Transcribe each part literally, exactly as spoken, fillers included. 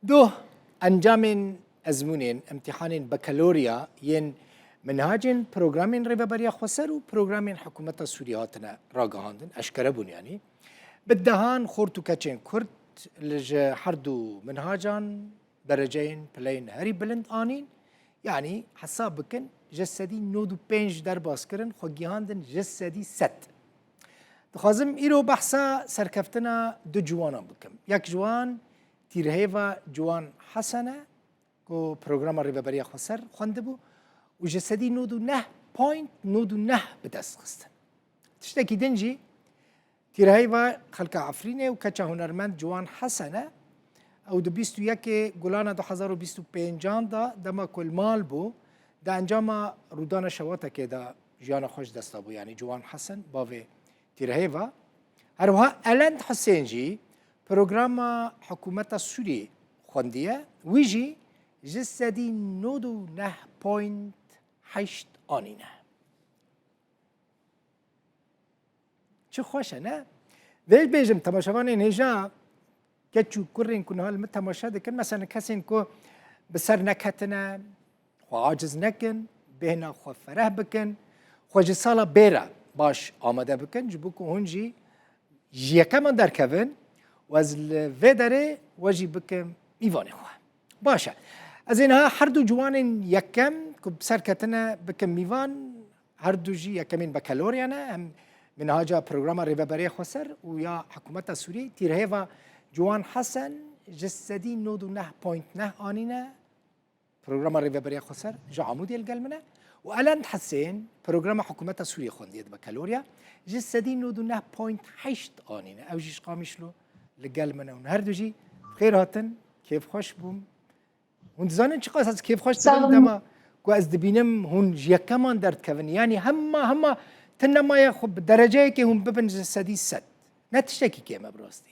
Doh, encamên ezmûnên, imtîhanên bakalorya yên minhacên programên Rêveberiya Xweser û programên Hikûmeta Sûriyê hatine ragihandin, eşkere bûn yanî. Bi dehan xort û keçên Kurd li ji her du minhacan dereceyên pileyên herî bilind anîn, yanî hesab bikin ji sedî nod û pênc derbas kirin, xwe gihandin ji sedî sed. Dixwazim îro behsa serkeftina du ciwanan bikim. Yek ji wan Tîrhêva Ciwan Hesen e, ku programa Rêveberiya Xweser xwendibû û ji sedî nod û neh point nod û neh bi dest xistin. Tiştekî din jî Tîrhêva xelka Efrînê û keça hunermend Ciwan Hesen e. Ew di bîst û yekê Gulana du hezar û bîst û pêncan de dema ku li mal bû, di encama rûdana şewatekê de jiyana xwe ji dest dabû. Yanî Ciwan Hesen, bavê Tîrhêva. Her wiha Elend Husên jî programa hikûmeta Sûriyê xwendiye. Wî jî ji sedî nod û neh point heşt anîne. Çi xweş e, ne? Vê bêjim, temaşevanên hêja, keç û kurên ku niha li min temaşe dikin, mesela kesên ku bi ser neketine, xwe aciz nekin, bêhna xwe fereh bikin, xwe ji sala bê re baş amade bikin, ji bo ku hûn jî ji yekeman derkevin û ez li vê derê we jî bikim mîvanê xwe. Baş e. Ez ê niha her du ciwanên yekem ku bi ser ketine bikim mîvan, her du jî yekemîn bakalorya ne, hem minhaca programa Rêveberiya Xweser û ya Hikûmeta Sûriyê, Tîrhêva Ciwan Hesen ji sedî nod û neh point neh anîne, programa Rêveberiya Xweser ji Amûdê li gel min e û Elend Hesên programa hikûmeta Sûriyê xwendiye di bakalorya ji sedî nod û neh point heşt anîne. Ew jî ji Qamişlo li gel min e û her du jî xêr hatin, kêfxweş bûm. Hûn dizanin çiqas ez kêfxweş Sağ dibim olun. Dema ku ez dibînim hûn ji yekeman derdikevin. Yanî hema, hema tu nemaye xwe bi dereceyekê hûn bibin ji sedî sed. Ne tiştekî kêm e bi rastî.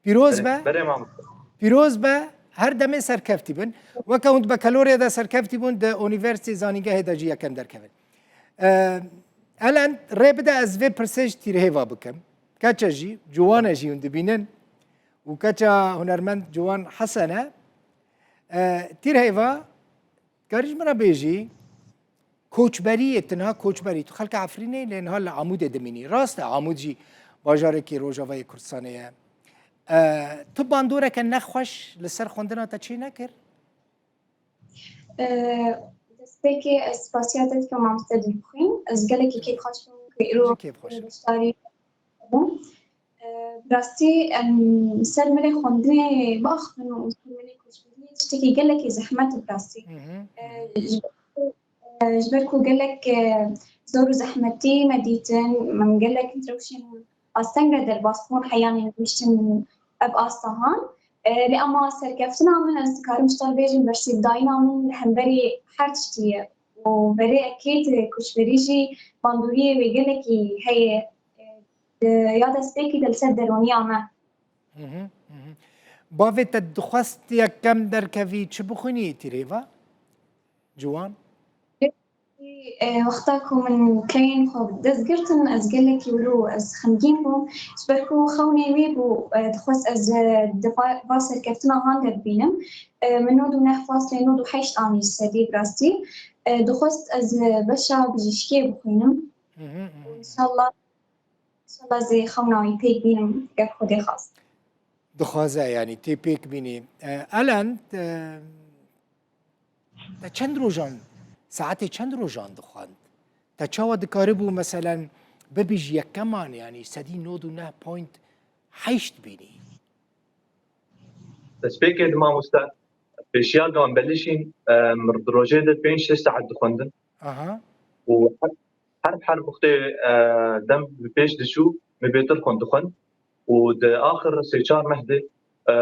Pîroz be. Berê mamoste. Pîroz be, her demê serkeftî bin. Weke hûn di bakalorya de serkeftî bûn, di unîversîtê zanîngehê de jî yekem derkevin. Ee, Elend, rê bide ez vê pirsê ji Tîrhêva bikim. Keça jî, ciwan e jî hûn dibînin. Û keça hunermend Ciwan Hesen e. Ee, Tîrhêva, karî ji min re bêjî, Koçberiyê, tu niha koçberî, tu xelka Efrînê, lê niha li Amûdê dimînî. Rast e, Amûd jî bajarekî Rojavayê Kurdistanê ye. E, tu bandoreke nexweş li ser xwendina te çê nekir? E, destpêkê ez spasiya te dikim, mamoste Dilxwîn. Ez gelekî kêfxweş bûm ku îro Ji kêfxweş. Beşdarî bûm. E, bi rastî em ser milê xwendinê biaxivin û ser milê koçberiyê tiştekî gelekî zehmet e bi rastî. Hı hı. E, ji, e, ji ber ku gelek, e, zor û zehmetî me dîtin, min gelek rewşên asteng re derbas bûn, heyanî gihiştin ev asta han. E, lê ema serkeftina min, ez dikarim ji te bêjim, bersiv dayîna min li hemberî her tiştî ye. Û berê ekê di koçberî jî bandoriyê wê gelekî heye. E, di ya destpêkê de li ser derûniya me. Hı hı, hı hı. Bavê te dixwest yekem derkevî çi bixwînî Tîrhêva? Ciwan? E, wexta ku min keyên xwe bi dest girtin, ez gelekî wilo ez xemgîn bûm. Ji ber ku xewnê wê bû, e, dixwest ez, e, di va, va serkeftina han de bibînim. E, min nod û neh faslê nod û heşt anî ji sedî bi rastî. E, dixwest ez, e, beşa bijîşkiyê bixwînim. Hı hı, hı hı. Înşallah, înşallah ez ê xewna wî pêk bînim, ger Xwedê xwest. Dixwaze, yanî tê pêk bînî. E, Elend, e, te çend rojan, saetê çend rojan dixwend? Te çawa dikaribû, meselen, bibî ji yekeman, yanî sedî nod û neh point heşt bînî? Destpêkê di mamoste, pêşiya gan belişîn, em, di rojê de pênc şeş saet dixwendin. Aha. Û her, her, her wextê, e, dem bi pêş diçû, min bêtir xwend dixwend. Û di axir sê çar meh de, e,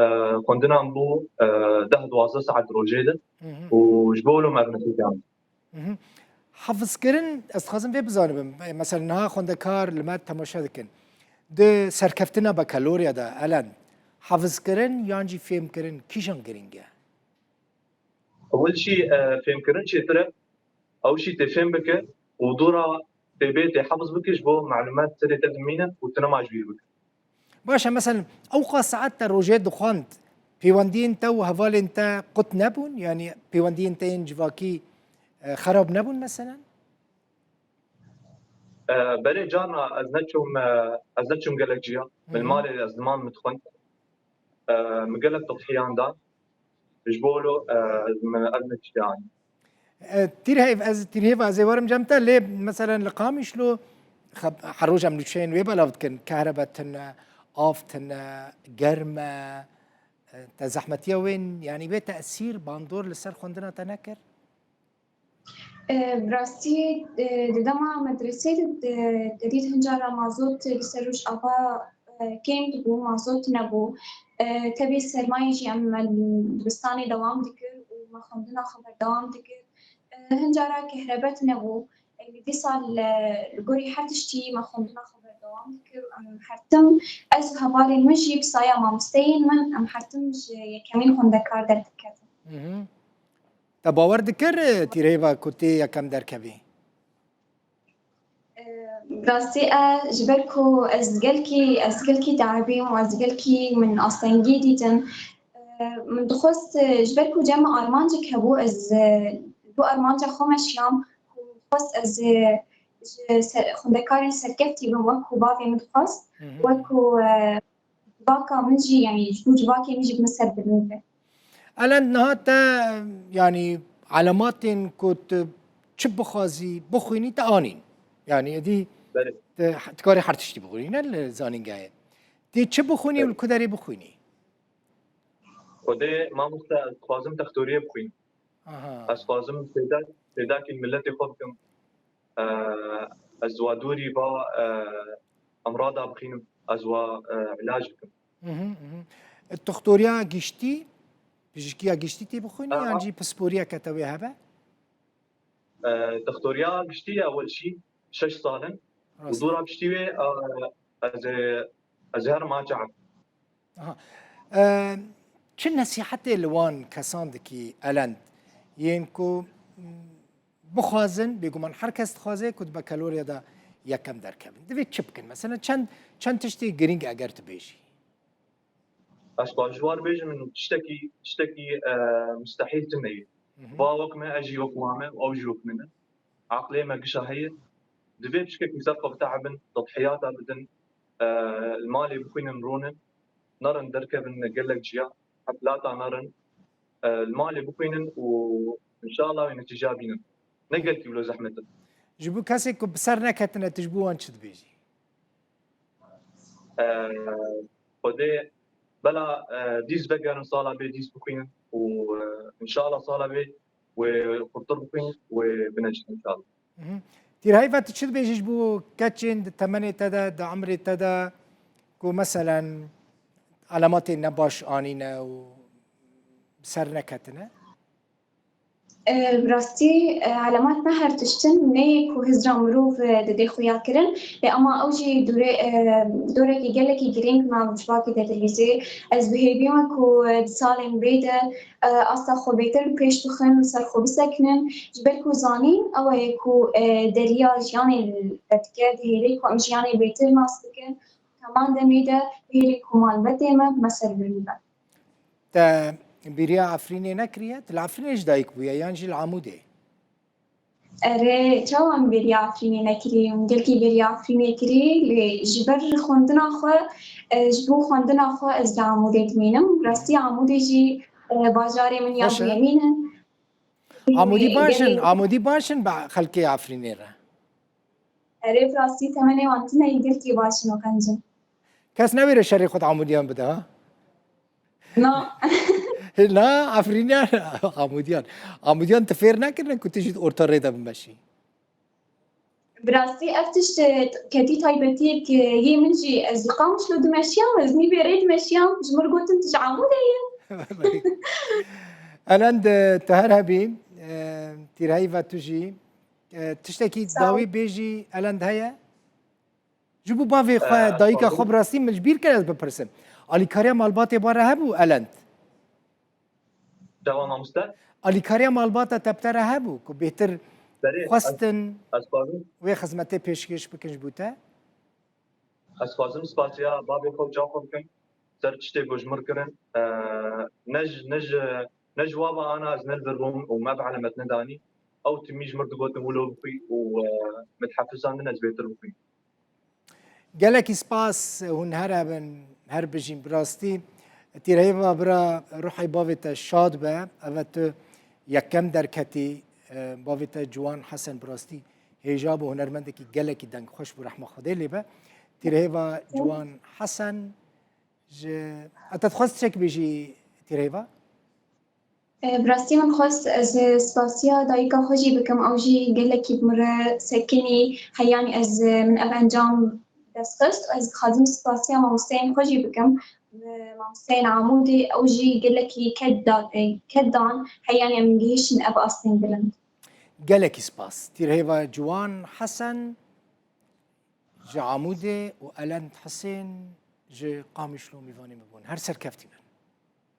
xwendinan bû, e, deh duwazdeh saet di rojê de. Hı hı. Û ji bo wilo me ev netîce anî. Hı hı. Hifzkirin, ez dixwazim vê bizanibim. E, mesela niha xwendekar li me temaşe dikin. Di serkeftina bakalorya de, Elend, hifzkirin yan jî fêmkirin kîjan girîng e? Ewil jî, e, fêmkirin çêtir e. Ew jî tê fêm bike û dora tê bê tê hifz bike ji bo malûmat serê te dimîne û tu nema ji bîr bike. Baş e, mesela ew qas saet te rojê dixwend, Pêwendiyên te û hevalên te qut nebûn? Yanî pêwendiyên te yên civakî, e, xerab nebûn meselen? E, belê carna ez neçûm, e, ez neçûm gelek ciya. Min Hı hı. malê ez diman min dixwend. E, min gelek tedhiyan da. Ji bo lo, e, min, ez min tiştê anî. E, Tîrhêv, ez, Tîrhêva ez ê werim cem te, lê meselen li Qamişlo xeb-, her roj em nûçeyên wê belav dikin. Kehrebe tune, av tune, germ e, e, te zehmetiya wê, yanî wê tesîr, bandor li ser xwendina te nekir? E, bi rastî, e, di dema medresê de, de, te dît hin cara mazot li ser Rojava, e, kêm dibû, mazot nebû. E, tevî sermayê jî em, me dibistanê dewam dikir û me xwendina xwe berdewam dikir. E, hin cara kehrebe tune bû. E, li dîsa li, li gorî her tiştî me xwendina xwe berdewam dikir. Em her tim, ez û hevalên min jî bi saya mamosteyên min, em her tim ji yekemîn xwendekar derdiketin. Mhm. Te bawer dikir, e, Tîrhêva ku tê yekem derkevî? E, bi rastî e, ji ber ku ez gelkî, ez gelkî teibîm û ez gelkî min astengî dîtin. E, min dixwest, e, ji ber ku cem armancek hebû, ez, e, bo armanca xwe meşiyam ku xwest ez, e, ji ser, xwendekarên serkeftî bim, wek ku bavê min dixwest, Hı hı. wek ku, e, civaka min jî, yanî ji bo civakê min jî bi min serbilind be. Elend niha te, yanî, elematên ku tu çi bixwazî bixwînî te anîn. Yanî, êdî Belê. tu, tu karî her tiştî bixwînî, ne li zanîngehê. Tu çi bixwînî û Belê. li ku derê bixwînî? Xwedê mamoste, ez dixwazim textoriyê bixwînim. Aha. Ez dixwazim sêdak-, sêdakî miletê xwe bikim. E, ez wa dûrî va, e, emrada bixînim. Ez wa, e, îlac bikim. Mhm, mhm. Toxtoriya giştî, pijîşkiya giştî tê bixwînî Ha, yan ha. jî pisporiyeke te wê hebe? E, toxtoriya giştî ya ewil jî şeş sal in. Û Rast. dora piştî wê, e, ez ê, ez ê herim a çav. Aha. E, çi nesîhetê li wan kesan dikî, Elend? Yên ku, m, bixwazin, bêguman her kes dixwaze ku di bakaloriya de yekem derkevin. Divê çi bikin? Mesela çend, çend tiştê girîng eger tu bêjî? Ez xwe ji wan bêjim, min tiştekî, tiştekî, e, mustehîl tune ye. Mhm. Va wek me, ez jî wek wan me, ew jî wek min in. Aqlê me gişa heye. Divê pişkekî ser xwe bitehibin, tedhiyata bidin, e, li malê bixwînin, rûnin, nerin derkevin gelek ciya, heflata nerin, e, li malê bixwînin û înşallah wê netîca bînin. Ne gelkî wilo zehmet in. Ji bo kesê ku bi ser neketine, tu ji bo wan çi dibêjî? E, Xwedê bela, e, dîs vegerin, sala bê dîs bixwînin û, e, înşallah sala bê wê xurtir bixwînin, wê bineşin înşallah. Mhm. Tîrheyva, tu çi dibêjî ji bo keçên di temenê te de, di emrê te de ku meselen elematên nebaş anîne û bi ser neketine? E, bi rastî, e, elemat ne her tişt in, ne yê ku hizra mirov, e, dide xuya kirin, lê ema ew jî dore-, e, dorekî gelekî girîng me civakê de dilîzê. Ez bi hêvî me ku, e, di salên bê de, e, asta xwe bêtir li pêş bixin, li ser xwe bisekinin, ji ber ku zanîn ew e ku, e, deriya jiyanê li te dike, dihêle ku em jiyanê bêtir nas bikin, heman demê de dihêle ku malbetê me bi me serbilind be. Te bêriya Efrînê nekiriye? Tu li Efrînê ji dayik bûye yan jî li Amûdê? Erê, çawa min bêriya Efrînê nekirî? Min gelkî bêriya Efrînê kirî, lê ji ber xwendina xwe, e, ji bo xwendina xwe ez li Amûdê dimînim. Rastî Amûdê jî, e, bajarê min ya Xweş e. duyemîn e. Amûdî Lê baş in, gelê Amûdî baş in bi xelkê Efrînê re. Erê, bi rastî temenê wan tune ye, gelkî baş in û qenc in. Kes newêre şerê xwe di Amûdiyan bide, ha? Na. Na, Efrîniyan, Amûdiyan. Amûdiyan tu fêr nekirine ku tu jî di orta rê de bimeşî? Bi rastî ev tişt, e, ketî taybetiyek, e, yê min jî, ez li Qamişlo dimeşiyam, ez nîvê rê dimeşiyam, ji min gotin tu ji Amûdê yî. Elend, e, tu her hebî, e, Tîrheyva tu jî, e, tiştekî Sağ ol. dawî bêjî, Elend heye? Ji bo bavê xwe, Ee, dayika xwe bi rastî min ji bîr kir ez bipirsim. Alîkariya malbatê we re hebû, Elend? Dewa mamoste? Alîkariya malbata te bi te re hebû ku bêtir Berê, xwestin ez, ez xwazim, wê xizmetê pêşkêş bikin ji bo te? Ez xwazim spasiya bavê xwe û çav xwe bikim. ser tiştê ku ji mir kirin, e, ne ji, ne ji, ne ji wa ve ana ez ne li vir bûm û me bi elemet nedanî. Ew timî ji mir digotin wilo bixwî û, e, mithefizandin ez bêtir bixwî. Gelekî spas, hûn her hebin, her bijîn. Bi rastî, tîrhêva bira, ruhê bavê te şad be. Eve tu yekem derketî, e, bavê te Ciwan Hesen bi rastî hêja bû, hunermendekî gelekî dengxweş bû, rehma Xwedê lê be. Tîrhêva Ciwan Hesen, ji, e, te dixwest çek bêjî tîrhêva? E, bi rastî min xwest ez spasiya dayika xwe jî bikim, ew jî gelekî bi min re sekinî, heyanî ez, e, min ev encam dest xist. Ez dixwazim spasiya mamosteyên xwe jî bikim, e, mamosteyên Amûdê, ew jî gelekî ked da-, e, ked dan, heyanî em gihiştin ev astên bilind. Gelekî spas. Tîrhêva Ciwan Hesen ji Amûdê û Elend Hisên ji Qamişlo mîvanê min bûn. Her serkeftî bin.